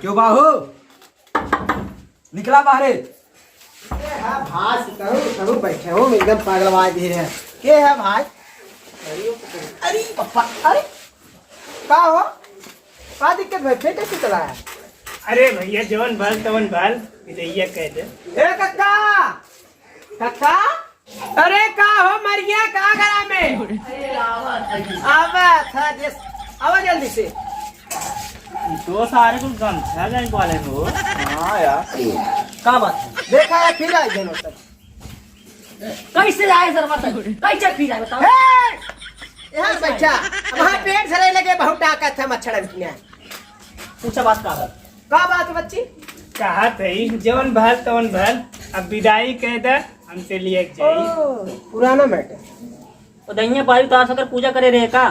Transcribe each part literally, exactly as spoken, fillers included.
क्यों बाहू? निकला बाहरे। के है भाई, कहूँ, कहूँ बैठे हो, एकदम पगलवा दिए है। के है भाई? अरे पप्पा, अरे का हो? का दिक्कत भाई, फिर कैसे चला है? अरे भैया, जवन भल तवन भल, बिदैया कह दे। ए कक्का, कक्का, अरे का हो मरिया, का गला में? आवा था जिस, आवा जल्दी से। तो सारे कुछ गमछा लेने वाले हो। हाँ यार। का बात है? देखा है, फिर आ गए सब। कैसे आए सर, बताओ। कैसे फिर आए, बताओ। ए! यहाँ बैठा। अब हाँ पेट झरे लगे, बहुत डाका था मच्छरन की ना। पूछा बात का है? का बात बच्ची? कहा थे, जवन भल तवन भल, अब विदाई कह दे, हमसे लिए के जाई। ओ, पुराना मैटर। ओ दहिया पारी उतार सकर पूजा करे रहे का?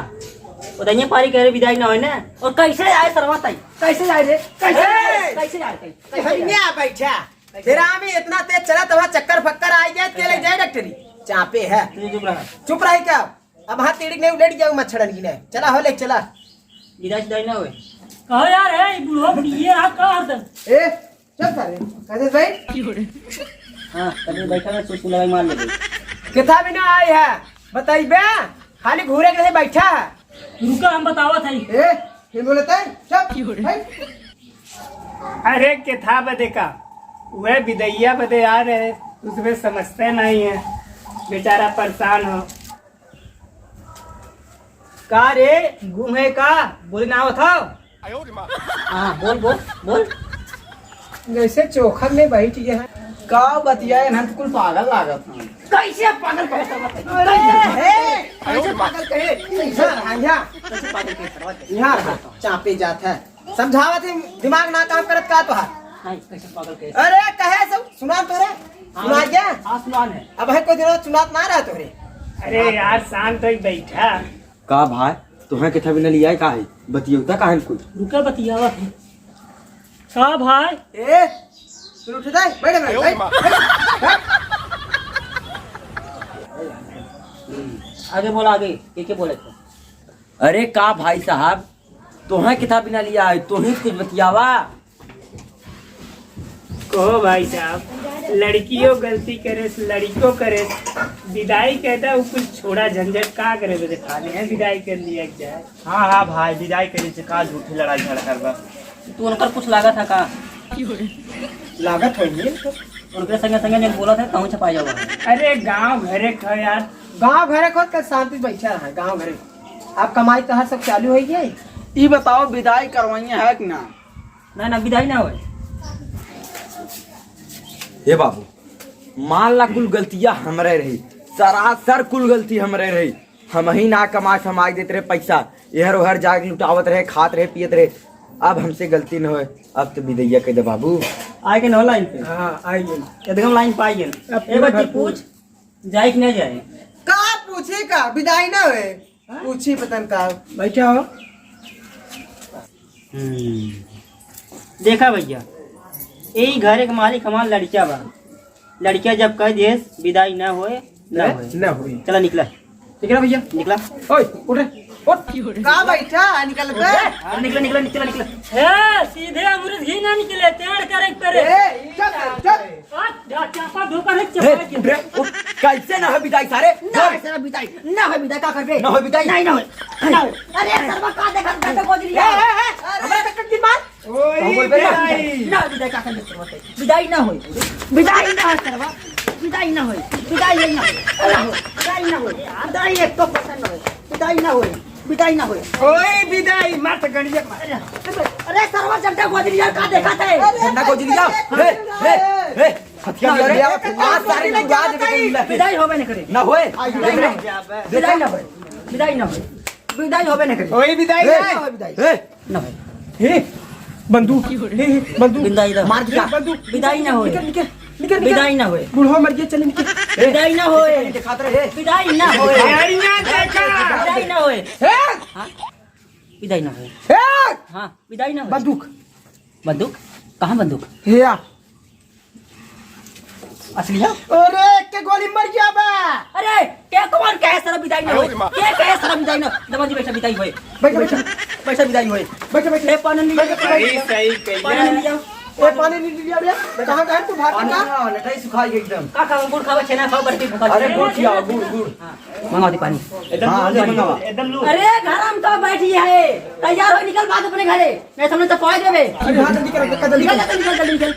ओ दहिया पारी कह रहे विदाई ना होए ना। और कैसे आए सरवा ताई? कैसे आए रे? कैसे ए! आए? कैसे आए ताई? कैसे आए? भैया बैठा। तेरा में इतना तेज चला, तो वहाँ चक्कर फक्कर आ गया, के ले जाए डॉक्टरी। चापे है। तू चुप रहा। चुप रही क्या? अब हाँ तेरी नहीं उलट जाऊ मच्छरन की नहीं। चला हो ले चला। विदाई सिदाई ना होए। कहो यार, ए, ई बुढ़वा बुढ़िया रहा, का हरदम? ए, चल सारे, कैसे भाई? हाँ, तभी बैठा ना, कुछ लड़ाई मार ले। कितना भी ना आई है, बताइबे, खाली घूरे के लिए बैठा है। रुका, हम बतावत है। ए, फिर बोलते हैं, चुप, भाई। अरे, किथा बदे का, वह विदैया बदे आ रहे, उसमें समझते नहीं है, बेचारा परेशान हो। का रे, गुम है का? बोले ना आवत हो? हाँ, बोल, बोल, बोल। जैसे चोखन में बैठ गया है। का बतियाए, हम तो कुल पागल लागत हैं। कैसे पागल कहे? अरे, हे, कैसे पागल कहे? यहाँ, यहाँ। कैसे पागल कहे? यहाँ, चापे जात है। समझावत ही दिमाग ना काम करत का तोहार? नहीं, कैसे पागल कहे? अरे, कहे सब सुनान तोरे? हाँ, सुना गया? हाँ, सुनान है। अब है कोई दिन सुनात ना रहा तोरे? अरे यार, शांत होई बैठा। का भाई, तोहे किथा बिना लिया है का है? बतियौता का है कुछ? रुका, बतियावा है। का भाई? ए, तू उठ जाए, बैठ, बैठ, बैठ, बैठ। आगे बोला, आगे, के, के बोले थे? अरे का भाई साहब, तोहे किथा बिना लिया है, तोहे कुछ बतियावा। कहो भाई साहब, लड़कियों गलती करे, लड़कियों करे, विदाई कहता वो कुछ छोड़ा झंझट का करे बदे खाने हैं, विदाई कर लिया जाए। हाँ, हाँ भाई, विदाई करे से का झूठी लड़ाई झगड़ा करबा। तू उनकर कुछ लागत है का? लागत होई नहीं तो। उनके संगे संगे जब बोलत है, कहूँ छपाई जाओ। अरे गाँव घरे क यार। गाँव घरे क तो शांति से बैठा रहा, गाँव घरे। आप कमाई तो हर सब चालू हो गई। ई बताओ, विदाई करवाई है कि ना? ना, ना, विदाई ना होए। हे बाबू, मान ला कुल गलतिया हमरे रही, सरासर कुल गलती हमरे रही। हमही ना कमा समाज देत रहे पैसा, एहर ओहर जाके लुटावत रहे, खात रहे, पियत रहे। अब हमसे गलती न होए, अब तो विदैया कह दे बाबू। आए के न हो लाइन पे? हाँ, आए गए। एकदम लाइन पे आए गए। अब ए बच्ची, पूछ, जाए कि ना जाए? का पूछे का? विदाई ना होए। हाँ? पूछी पतन का। बैठा हो। हम्म। देखा भैया, यही घर एक मालिक हमार लड़किया बा। लड़किया जब कह दिए विदाई ना होए, ना ए, होए। ना होए। चला निकला। निकला भैया। निकला। ओए, उठ रे, उठ। का बैठा, निकल बे। हाँ, निकला, निकला, निकला, निकला। ए, सीधे अमृत घी ना निकले, टेढ़ करे के पड़े। ए, चल, चल। आ, जा, चापा धोकर है, चपा ए, के। उठ रे, उठ। कैसे ना हो विदाई सारे? ना हो सारा विदाई, ना हो विदाई, का करबे? ना हो विदाई। नहीं, ना हो, ना हो। अरे, सरवा का देखा, देखा, गोजरी। ए, ए, ए, हमरा तक की मार। ओए, कहूँ बोलबे ना? विदाई। ना, विदाई का संदेश करवाते? विदाई ना होई। विदाई ना होई, सरवा। विदाई ना होई। विदाई ना होई। ना होई। विदाई ना होई। विदाई एक तो पसंद ना होई। विदाई ना होई। विदाई ना होई। ओए, विदाई, मार तो गड़िया मार। अरे, अरे, सरवा, झंडा गोजरी यार, का देखा थे? झंडा गोजरी यार। हे, हे, हे, हथियार ले आ रे। आज सारे तू आज विदाई होबे नहीं करे। ना होए। विदाई ना होई। विदाई ना होई। विदाई ना होई। विदाई होबे नहीं करे। ओए, विदाई ए, ना। ना होई विदाई। ए, ना भाई। हे, बंदूक, हे, हे, बंदूक। बिंदाई दा। मार दिया। हे, बंदूक। बिदाई ना होए। निकल, निकल, निकल, निकल। बिदाई ना होए। बुढ़वा मर गया, चल निकल। बिदाई ना होए। दिखात रहे, हे। बिदाई ना होए। बिदाई ना देखा। बिदाई ना होए। हे। हाँ? बिदाई ना होए। हे। हाँ, बिदाई ना होए। बंदूक। बंदूक? कहाँ बंदूक? हे या। असली है? अरे, के गोली मर गया बा। अरे, के कौन कहे सारा बिदाई ना होए? के कहे सारा बिदाई ना? दबा जी बैठा बिदाई होए। बैठ, बैठ। पैसा बिदाई होए। बैठे, बैठे। ए, पानी नहीं लिया। सही, सही कहिया। पानी नहीं लिया। ए, पानी नहीं लिया रे। कहाँ, कहाँ तू भाग पानी का? ना, लटाई सुखाई गई एकदम। का खाओ? गुड़ खाओ, छेना खाओ, बर्फी खाओ। अरे, गुड़ खियाओ, गुड़, गुड़। हाँ, मंगाओ दी पानी। एकदम हाँ, लूज, जल्दी मंगाओ। एकदम लूज। अरे, घर हम तो बैठी है, तैयार हो, निकल भाग अपने घरे, नहीं तो हमने तो पाए देबे। अरे, हाँ, जल्दी करो, जल्दी निकल, करो। जल्दी निकल, जल्दी निकल।